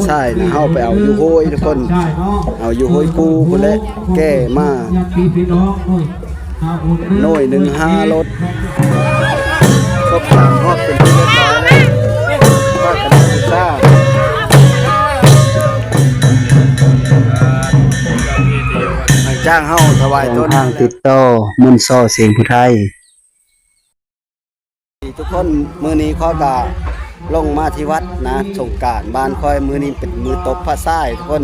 ທ້າຍນະ ເຮົາໄປເອົາຢູ່ໂຮຍທຸກຄົນ ເອົາຢູ່ໂຮຍຄູພຸ້ນແຫຼະ ແກ້ມາ ຍາດຕິພີ່ນ້ອງ ໂອ້ຍ ໜ່ວຍໜຶ່ງຫ້າລົດ ຄົບສາມຮອບເປັນທີ່ຮຽບຮ້ອຍແລ້ວ ພາກັນບູຊາ ຫຼັງຈາກເຮົາຖວາຍຕົ້ນ ທາງຕິດຕໍ່ມົນຊໍ ສຽງຜູ້ໄທ. ທຸກຄົນ ມື້ນີ້ຂ້ອຍກະລົງມາທີ່ວັດນະສົງການບ້ານຂ້ອຍ ມື້ນີ້ເປັນມື້ຕົບພະຊາຍທຸກຄົນ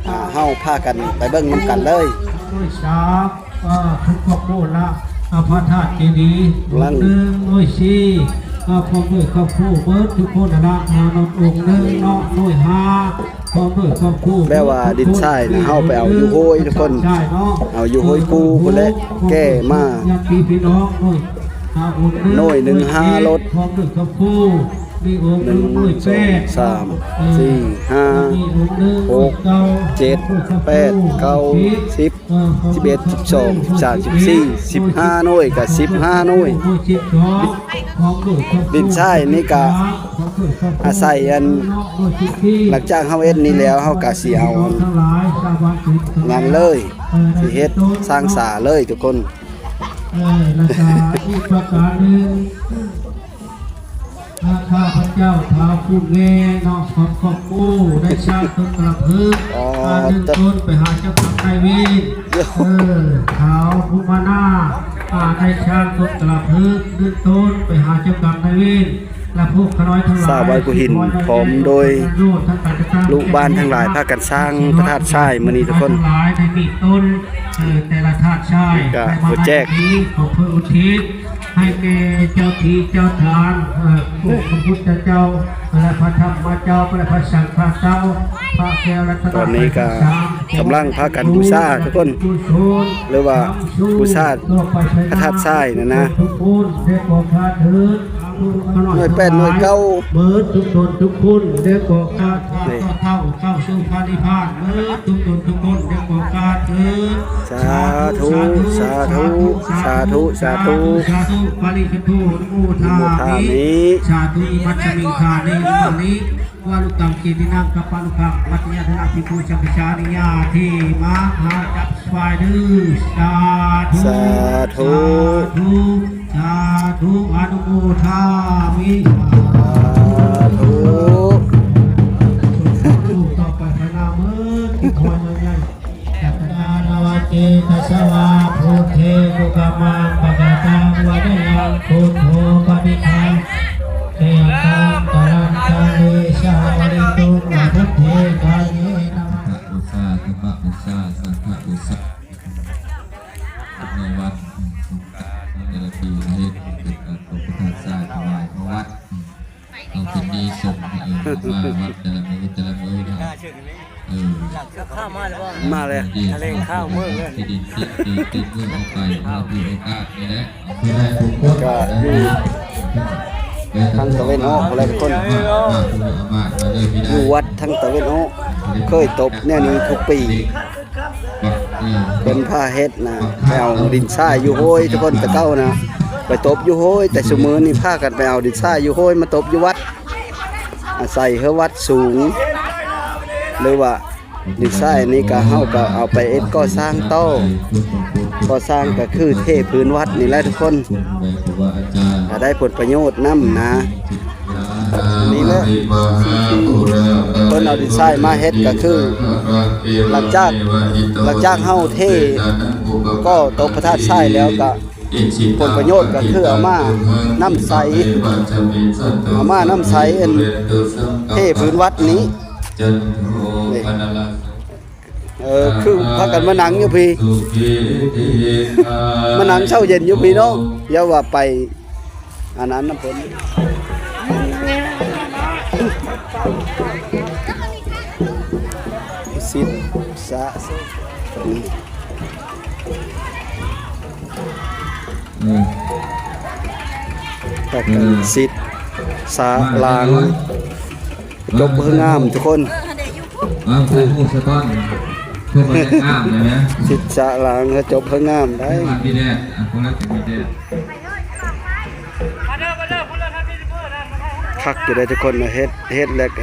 ອ່າ ເຮົາພາກັນໄປເບິ່ງນຳກັນເລີຍ ເອີ ທຸກຄອບຄົວລະ ອາ ພະທາດເຈດີ ກຳລັງ ໜຶ່ງ ໜ່ວຍສີ່ ອາ ຄອບຄົວ ຄອບຄົວເບິດທຸກຄົນລະ ອາ ໜຶ່ງ ໜຶ່ງ ເນາະ ໜ່ວຍຫ້າ ແບບວ່າດິນຊາຍນະ ເຮົາໄປເອົາຢູ່ໂຮຍທຸກຄົນ ເອົາຢູ່ໂຮຍຄູພຸ້ນແຫຼະ ແກ້ມາ ໜ່ວຍໜຶ່ງຫ້າລົດ ໜຶ່ງ ສອງ ສາມ ສີ່ ຫ້າ ຫົກ ເຈັດ ແປດ ເກົ້າ ສິບ ສິບເອັດ ສິບສອງ ສິບສາມ ສິບສີ່ ສິບຫ້າໜ່ວຍ ກະສິບຫ້າໜ່ວຍ ດິນຊາຍນີ້ກະ ອາໄສອັນ ຫຼັງຈາກເຮົາເຮັດນີ້ແລ້ວ ເຮົາກະຊິເອົາອັນນັ້ນເລີຍ ຊິເຮັດສ້າງສາເລີຍທຸກຄົນ ເອີ ແລ້ວກະອີກປະການໜຶ່ງ ຂ້າພະເຈົ້າ ທ້າວ ຄຸນແລ ເນາະ ຂອງຄອບຄົວ ໄດ້ສ້າງຕົ້ນກະລະພຶກ ອ່າ ໜຶ່ງຕົ້ນໄປຫາເຈົ້າກຳນາຍເວນ ເອີ ທ້າວ ພູມານາ ອ່າ ໄດ້ສ້າງຕົ້ນກະລະພຶກ ໜຶ່ງຕົ້ນໄປຫາເຈົ້າກຳນາຍເວນ ແລະ ພວກຂ້ານ້ອຍທັງຫຼາຍ ຊາວບ້ານກຸຫິນ ພ້ອມໂດຍລູກບ້ານທັງຫຼາຍ ພາກັນສ້າງພະທາດຊາຍມື້ນີ້ທຸກຄົນ ທັງຫຼາຍໄດ້ມີຕົ້ນ ເອີ ແຕ່ລະທາດຊາຍ ກະ ໄດ້ມາ ບໍ່ແຈກ ໃນທີ່ນີ້ ຂໍເພື່ອອຸທິດ ໃຫ້ແກ່ເຈົ້າທີ່ເຈົ້າທາງ ເອີ ພະພຸດທະເຈົ້າ ແລະ ພະທຳມະເຈົ້າ ແລະ ພະສັງຄະເຈົ້າ ພະແກ້ວລັດຕະນະໄຕໄຕສາມ ຕອນນີ້ກະກຳລັງພາກັນບູຊາທຸກຄົນ ຫຼືວ່າບູຊາພະທາດຊາຍນັ້ນນະ ທຸກຄົນໄດ້ກອງທານເທີ້ນ ໜ່ວຍແປດ ໜ່ວຍເກົ້າ ເບິດທຸກຕົນທຸກຄົນໄດ້ກອງທານ ນີ້ ເຂົ້າ ເຂົ້າສູ່ພະນິບພານ ເບິດທຸກຕົນທຸກຄົນໄດ້ກອງທານເທີ້ນ ສາທຸ ສາທຸ ສາທຸ ສາທຸ ສາທຸ ສາທຸ ປະລິສະໂທ ອະນຸໂມທາມິ ສາທຸ ອິມັດສະມິງ ທາເນ ມະນິ ວາລຸກັງ ເຈຕິນັງ ກັບປະລຸກັງ ປັດຈະຍະທະນະ ພິກຂຸ ສັງຄະສາ ນິຍາ ເທມະ ເຮົາຈັບສະບາຍເດີ ສາທຸ ສາທຸ ສາທຸ ສາທຸ ອະນຸໂມທາມິ ສາທຸ ຕໍ່ໄປພະນາເມີ ຄອຍໃຫຍ່ ຈັດຕານາວາເກຕະສະວາ ພຸດເທ ກຸກະມັງ ປະກະຕັງ ວະດະຍັງ ພຸດໂທ ປະຕິຄັງ ເຕຍະຕັງ ກະລັນຕະເລ ຊາວະລິຕຸງ ວະພຸດເທ ກາເຍນະ ພຸດທະບູຊາ ທຳມະບູຊາ ສັງຄະບູຊາ ໃນວັນສົງການແຕ່ລະປີ ເຮັດເປັນການຕົບພະທາດຊາຍຖວາຍພະວັດ ເຮົາເປັນໜີ້ສົງ ເອີ ມາວັດແຕ່ລະມື້ແຕ່ລະມື້ເນາະ ເອີ ມາແລ້ວ ຖະແຫຼງຂ່າວເມືອງເລີຍ ທີ່ດິນຕິດ ທີ່ຕິດເມືອງອອກໄປ ເຮົາຖືໂອກາດນີ້ແຫຼະ ກະຢູ່ທາງຕາເວັນອອກພຸ້ນແຫຼະທຸກຄົນ ຢູ່ວັດທາງຕາເວັນອອກ ເຄີຍຕົບແນວນີ້ທຸກປີ ເພິ່ນພາເຮັດນະ ໄປເອົາດິນຊາຍຢູ່ໂຮຍທຸກຄົນ ແຕ່ເກົ່ານະ ໄປຕົບຢູ່ໂຮຍ ແຕ່ຊຸມື້ນີ້ພາກັນໄປເອົາດິນຊາຍຢູ່ໂຮຍມາຕົບຢູ່ວັດ ອາໄສເຮືອວັດສູງ ຫຼືວ່າດິນຊາຍນີ້ກະ ເຮົາກະເອົາໄປເຮັດກໍ່ສ້າງຕໍ່ ກໍ່ສ້າງກະຄືເທພື້ນວັດນີ້ແຫຼະທຸກຄົນ ກະໄດ້ຜົນປະໂຫຍດນຳນະ. ນີ້ແຫຼະ ເພິ່ນເອົາດິນຊາຍມາເຮັດກະຄື ຫຼັງຈາກ ຫຼັງຈາກເຮົາເທກໍ່ຕົບພະທາດຊາຍແລ້ວກະ ຜົນປະໂຫຍດກະຄືເອົາມານຳໃຊ້ ເອົາມານຳໃຊ້ອັນເທພື້ນວັດນີ້ ນີ້ ເອີ ຄືພາກັນມານັ່ງຢູ່ພີ້ ມານັ່ງເຊົ້າເຢັນຢູ່ພີ້ເນາະ ຢ່າວ່າໄປ ອັນນັ້ນນຳເພິ່ນ ສິດສະ ອືມ ພາກັນ ເອີ ສິດສະລາງ ຈົບເຮີງາມທຸກຄົນ ເອີ ຖ່າຍຮູບສະກ່ອນ ພວກມັນຍັງງາມເລີຍນະ ສິດສະລາງ ຈົບເຮີງາມໄດ໋ ມີແດດ ອ່ະ ພວກນັ້ນມີແດດ ຄັກຢູ່ໄດ໋ທຸກຄົນ ເຮັດ ເຮັດແລ້ວກະ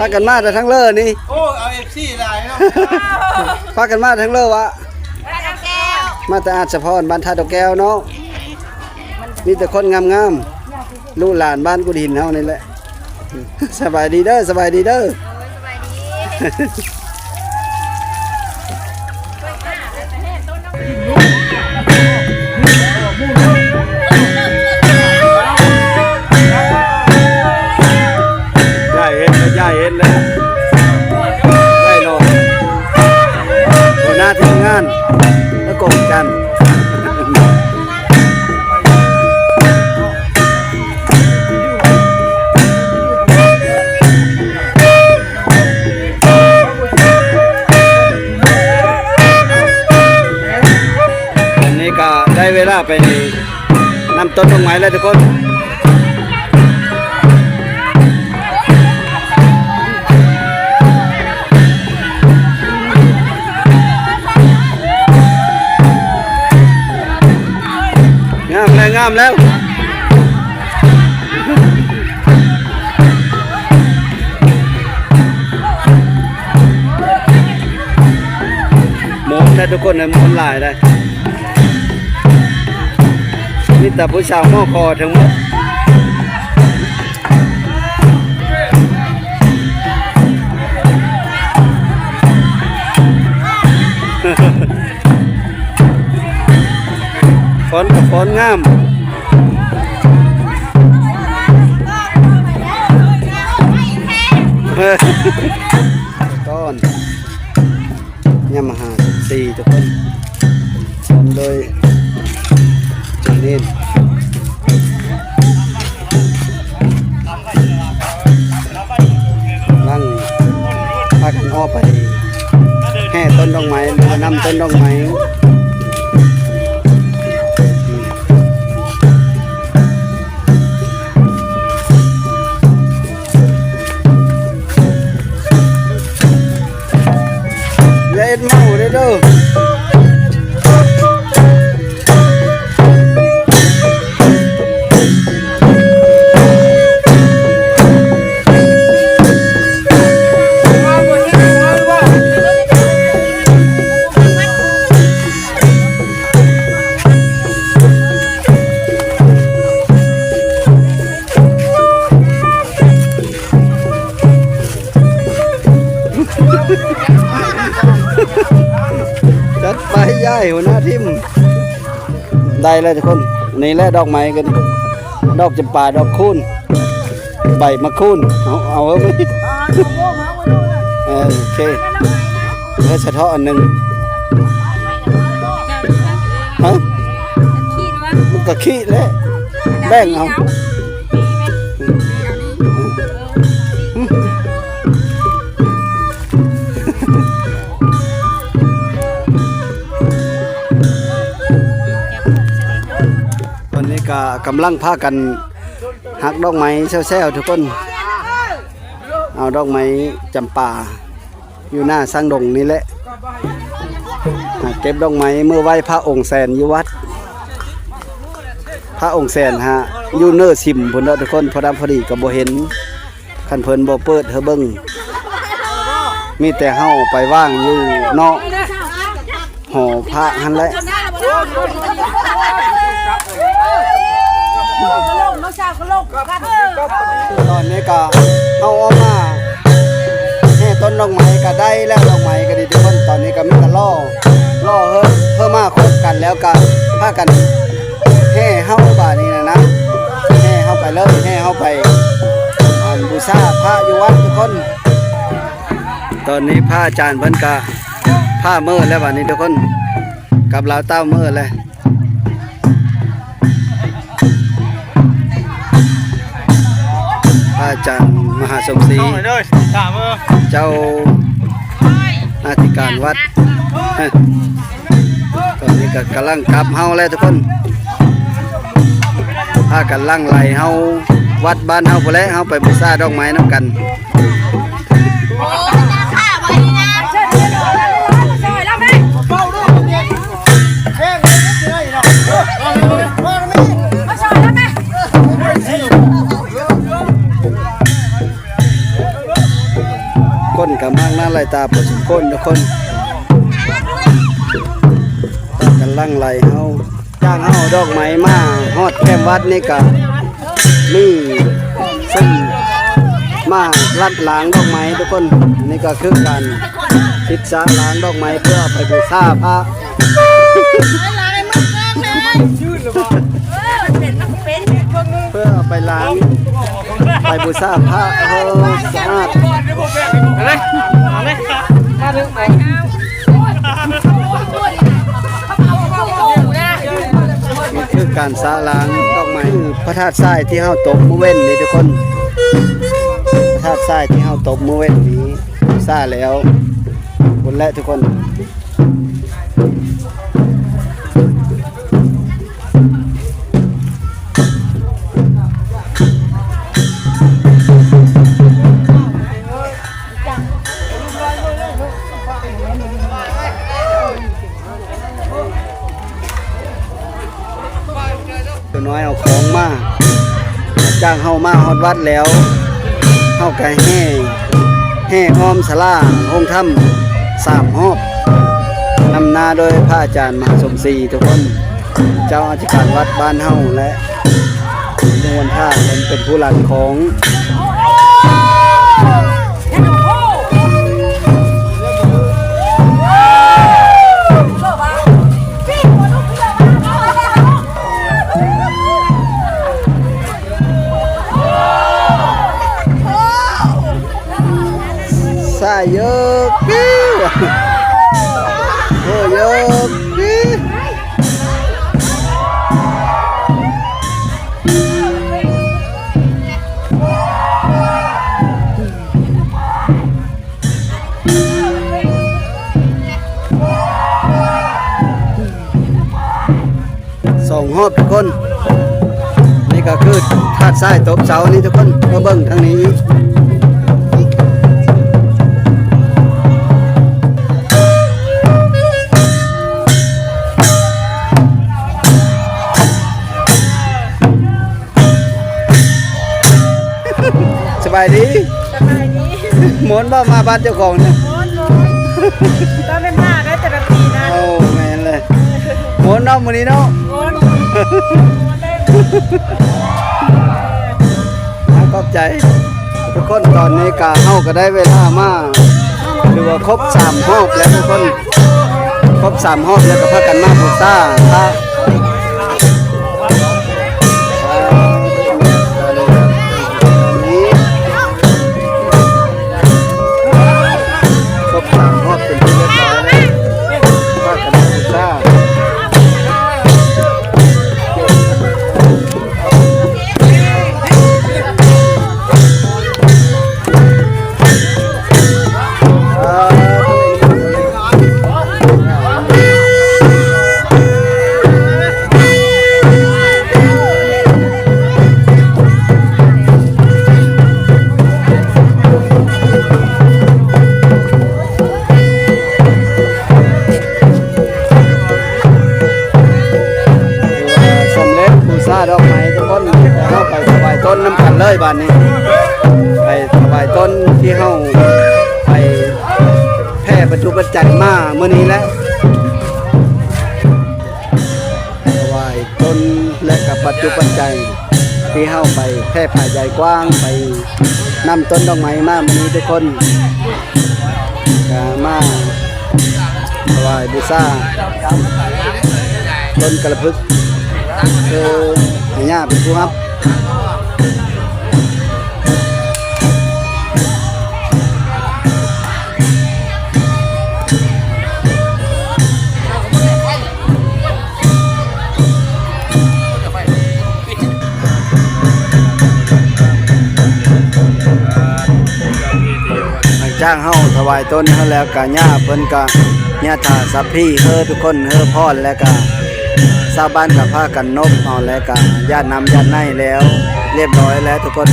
ພາກັນມາແຕ່ທາງເລີນີ້. ໂອ້ ເອົາເອັຟຊີຫຼາຍເນາະ. ພາກັນມາແຕ່ທາງເລີວະ? ມາແຕ່ອາດສະພອນ ບ້ານທ່າດອກແກ້ວເນາະ. ມີແຕ່ຄົນງາມໆ ລູກຫຼານບ້ານກຸດຫີນເຮົານີ້ແຫຼະ. ສະບາຍດີເດີ ສະບາຍດີເດີ. ໂດຍ ສະບາຍດີ. ຢາຍເຫັນແລ້ວ ຢາຍເຫັນແລ້ວ ໄດ້ໂລດ. ຫົວໜ້າທີມງານ ແລ້ວກໍຈັນ. ອັນນີ້ກໍໄດ້ເວລາໄປນຳຕົ້ນດອກໄມ້ແລ້ວທຸກຄົນ. ງາມແລ້ວ ງາມແລ້ວ. ມ່ວນໄດ໋ທຸກຄົນ ມ່ວນຫຼາຍໄດ໋. ມີແຕ່ຜູ້ສາວເໝາະຄໍທັງໝົດ. ຟ້ອນກໍຟ້ອນງາມ. ຕອນ ຍາມາຮ່າສິບສີ່ ທຸກຄົນ ພ້ອມໂດຍເຈົ້າເນນ ກຳລັງພາກັນອອກໄປແຫ່ຕົ້ນດອກໄມ້ ຫຼືວ່ານຳຕົ້ນດອກໄມ້. ຢ່າເຮັດເມົາເດີ້ເດີ້. ຈັດໄປ ຍາຍຫົວໜ້າທີມ. ໄດ້ແລ້ວທຸກຄົນ ນີ້ແຫຼະດອກໄມ້ກັນ ດອກຈຳປາ ດອກຄູນ ໃບມະຄູນ. ເອົາ ເອົາເອີ ເອີ ໂອເຄ. ເອີ ສະເທາະອັນໜຶ່ງ. ຮະ? ມັນກະຂີ້ແຫຼະ ແບ່ງເອົາ. ຕອນນີ້ກະກຳລັງພາກັນຫັກດອກໄມ້ແຊວໆ ທຸກຄົນ ເອົາດອກໄມ້ຈຳປາ ຢູ່ໜ້າສັງດົງນີ້ແຫຼະ ຫາເກັບດອກໄມ້ເມືອໄຫວ້ພະອົງແສນຢູ່ວັດ. ພະອົງແສນຫາຢູ່ເນີຊິມພຸ້ນເນາະທຸກຄົນ ພໍດຳພໍດີກໍບໍ່ເຫັນ ຄັນເພິ່ນບໍ່ເປີດໃຫ້ເບິ່ງ ມີແຕ່ເຮົາໄປວາງຢູ່ນອກ ຫໍພະຫັ້ນແຫຼະ. ຕອນນີ້ກໍເຮົາອອກມາແຫ່ຕົ້ນດອກໄມ້ກໍໄດ້ແລ້ວ ດອກໄມ້ກໍດີທຸກຄົນ. ຕອນນີ້ກໍມີແຕ່ລໍ ລໍເຮີ ເຮີມາຄົບກັນແລ້ວກໍພາກັນແຫ່ເຮົາບາດນີ້ນະນະ ແຫ່ເຮົາໄປເລີຍ ແຫ່ເຮົາໄປ ອັນ ບູຊາພະຢູ່ວັດທຸກຄົນ. ຕອນນີ້ພະອາຈານເພິ່ນກະພາເມືອແລ້ວບາດນີ້ທຸກຄົນ ກັບລາວເຕົ້າເມືອແລ້ວ. ພະອາຈານມະຫາສົມສີ ເຈົ້າອະທິການວັດ ຕອນນີ້ກະກຳລັງກັບເຮົາແລ້ວທຸກຄົນ ພາກັນຫຼັ່ງໄຫຼເຮົາວັດບ້ານເຮົາພຸ້ນແຫຼະ ເຮົາໄປບູຊາດອກໄມ້ນຳກັນ. ໂອ້ຍ ໜ້າຂ້າບໍ່ດີນະ ຊ່ອຍລາວແມ່ ມາຊ່ອຍລາວແມ່. ຕາພໍສົມຄວນທຸກຄົນ ກຳລັງໄລ່ເຮົາ ຈ້າງເຮົາເອົາດອກໄມ້ມາຮອດແຄມວັດນີ້ກະມີຊຸມມາລັດລ້າງດອກໄມ້ທຸກຄົນ. ນີ້ກະຄືການ ສິດສະລ້າງດອກໄມ້ເພື່ອເອົາໄປບູຊາພະ ເພື່ອເອົາໄປລ້າງ ໄປບູຊາພະ ເອີ ສະອາດ. ນີ້ຄືການສະລ້າງດອກໄມ້ ພະທາດຊາຍທີ່ເຮົາຕົບມື້ເວັນນີ້ທຸກຄົນ ພະທາດຊາຍທີ່ເຮົາຕົບມື້ເວັນນີ້ ສາແລ້ວພຸ້ນແຫຼະທຸກຄົນ. ຕົວນ້ອຍເອົາຂອງມາ ຈາກເຮົາມາຮອດວັດແລ້ວ ເຮົາກະແຫ່ ແຫ່ອ້ອມສາລາໂຮງທຳສາມຮອບ ນຳໜ້າໂດຍພະອາຈານມະຫາສົມສີທຸກຄົນ ເຈົ້າອະທິການວັດບ້ານເຮົາ ແລະ ໝູ່ວັນທາເພິ່ນເປັນຜູ້ລັດຂອງ. ສາຍເຢີກປິວ ໂອ້ ເຢີກປິວ. ສອງຮອບທຸກຄົນ ນີ້ກະຄືທາດຊາຍຕົບເສົານີ້ທຸກຄົນ ມາເບິ່ງທາງນີ້. ສະບາຍດີ ສະບາຍດີ. ມ່ວນບໍ່ ມາບ້ານເຈົ້າຂອງນະ? ມ່ວນ ມ່ວນ ຕ້ອງແມ່ນມາໄດ້ແຕ່ລະປີນະ. ໂອ້ ແມ່ນເລີຍ ມ່ວນເນາະມື້ນີ້ເນາະ. ມ່ວນ ຂອບໃຈທຸກຄົນ. ຕອນນີ້ກະເຮົາກະໄດ້ເວລາມາ ຖືວ່າຄົບສາມຮອບແລ້ວທຸກຄົນ ຄົບສາມຮອບແລ້ວກະພາກັນມາບູຊາພະ. ຄົບສາມຮອບເປັນທີ່ຮຽບຮ້ອຍແລ້ວ ພາກັນມາບູຊາ. ສຳເລັດບູຊາດອກໄມ້ທຸກຄົນ ເຮົາໄປຖວາຍຕົ້ນນຳກັນເລີຍບາດນີ້ ໄປຖວາຍຕົ້ນທີ່ເຮົາໄປແຜ່ປັດຈຸປັດໄຈມາມື້ນີ້ແຫຼະ ຖວາຍຕົ້ນ ແລະກະປັດຈຸປັດໄຈ ທີ່ເຮົາໄປແຜ່ຜ້າໃຍກວ້າງ ໄປນຳຕົ້ນດອກໄມ້ມາມື້ນີ້ທຸກຄົນ ກະມາຖວາຍບູຊາຕົ້ນກາລະພຶກ ຄືໃຫ້ຍ່າເປັນຜູ້ຮັບ. ຫຼັງຈາກເຮົາຖວາຍຕົ້ນເຮົາແລ້ວ ກະຍ່າເພິ່ນກະຍະຖາສັບພີ ເຮີທຸກຄົນ ເຮີພອນ ແລ້ວກະຊາວບ້ານກະພາກັນນົບເອົາ ແລ້ວກະຢາດນ້ຳຢາດໃນແລ້ວ ຮຽບຮ້ອຍແລ້ວທຸກຄົນ.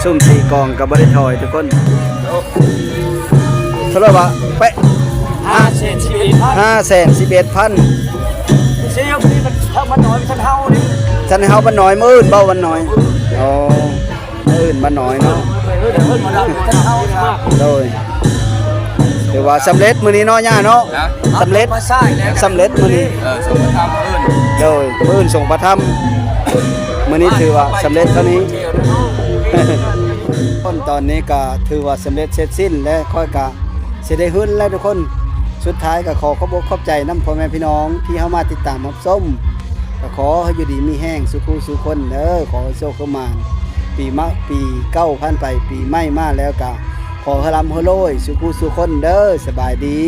ຊຸມຕີກອງກະບໍ່ໄດ້ຖອຍທຸກຄົນ. ສະຫຼຸບວ່າ ແປະ ຫ້າແສນສິບເອັດພັນ ຫ້າແສນສິບເອັດພັນ. ເຊຍຢູ່ນີ້ມັນ ມັນນ້ອຍ ມັນທັນເຮົານີ້ ທັນເຮົາມັນນ້ອຍ ມື້ອື່ນເວົ້າມັນນ້ອຍ. ອໍ ມື້ອື່ນມັນນ້ອຍເນາະ. ໂດຍ ຖືວ່າສຳເລັດມື້ນີ້ເນາະ ຍ່າເນາະ. ນະ? ສຳເລັດ ສຳເລັດມື້ນີ້. ເອີ ສົງພະທຳເອີ້ນ. ໂດຍ ມື້ອື່ນສົງພະທຳ ມື້ນີ້ຖືວ່າສຳເລັດເທົ່ານີ້. ຕອນນີ້ກໍຖືວ່າສຳເລັດເສັດສິ້ນ ແລະ ຂ້ອຍກໍຊິໄດ້ຮືນແລ້ວທຸກຄົນ. ສຸດທ້າຍກໍຂໍຂອບອົກຂອບໃຈນຳພໍ່ແມ່ພີ່ນ້ອງທີ່ເຂົ້າມາຕິດຕາມຮັບຊົມ. ກໍຂໍໃຫ້ຢູ່ດີມີແຮງສູ່ຄູ່ສູ່ຄົນເດີ. ຂໍໃຫ້ໂຊກໃຫ້ໝານ ປີມະ ປີເກົ່າຜ່ານໄປ ປີໃໝ່ມາແລ້ວກໍຂໍໃຫ້ລ່ຳໃຫ້ລວຍສູ່ຄູ່ສູ່ຄົນເດີ. ສະບາຍດີ.